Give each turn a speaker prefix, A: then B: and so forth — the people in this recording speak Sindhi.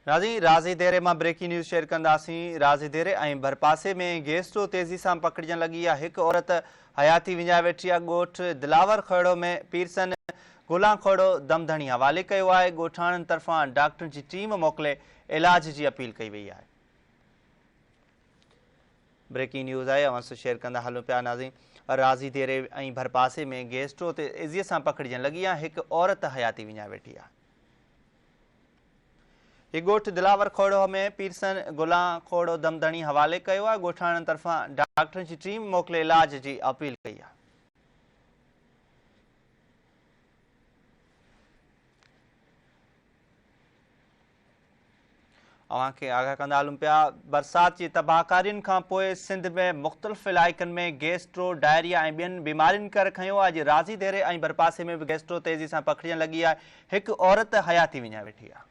A: ناظرين رازي ديري مان بريڪنگ نيوز شيئر ڪنداسين رازي ديري ۽ ڀرپاسي ۾ گيسٽرو تيزي سان پکڙجڻ لڳي آهي هڪ عورت حياتي وڃائي ويٺي آهي ڳوٺ دلاور کهڙو ۾ پيرسن گلان کهڙو دم ڌڻي حوالي ڪيو آهي ڳوٺاڻن طرفان ڊاڪٽرن جي ٽيم موڪلي علاج جي اپيل ڪئي وئي آهي. بريڪنگ نيوز آهي اوهان سان شيئر ڪندا هلون پيا ناظرين رازي ديري ۽ ڀرپاسي ۾ گيسٽرو تيزي سان پکڙجڻ لڳي آهي هڪ عورت حياتي وڃائي ويٺي آهي. هي ڳوٺ دلاور کوڙو ۾ پيرسن گلان کوڙو دم ڌڻي حوالي ڪيو آهي، ڳوٺاڻن طرفان ڊاڪٽرن جي ٽيم موڪلي علاج جي اپيل ڪئي آهي. اوهان کي آگاهه ڪندا هلون پيا برسات جي تباهڪارين کان پوء سنڌ ۾ مختلف علائقن ۾ گيسٽرو، ڊائريا ۽ ٻين بيمارين ڪر کنيو آهي راضي ديري ۽ ڀرپاسي ۾ به گيسٽرو تيزي سان پکڙجڻ لڳي آهي هڪ عورت حياتي وڃائي ويٺي آهي.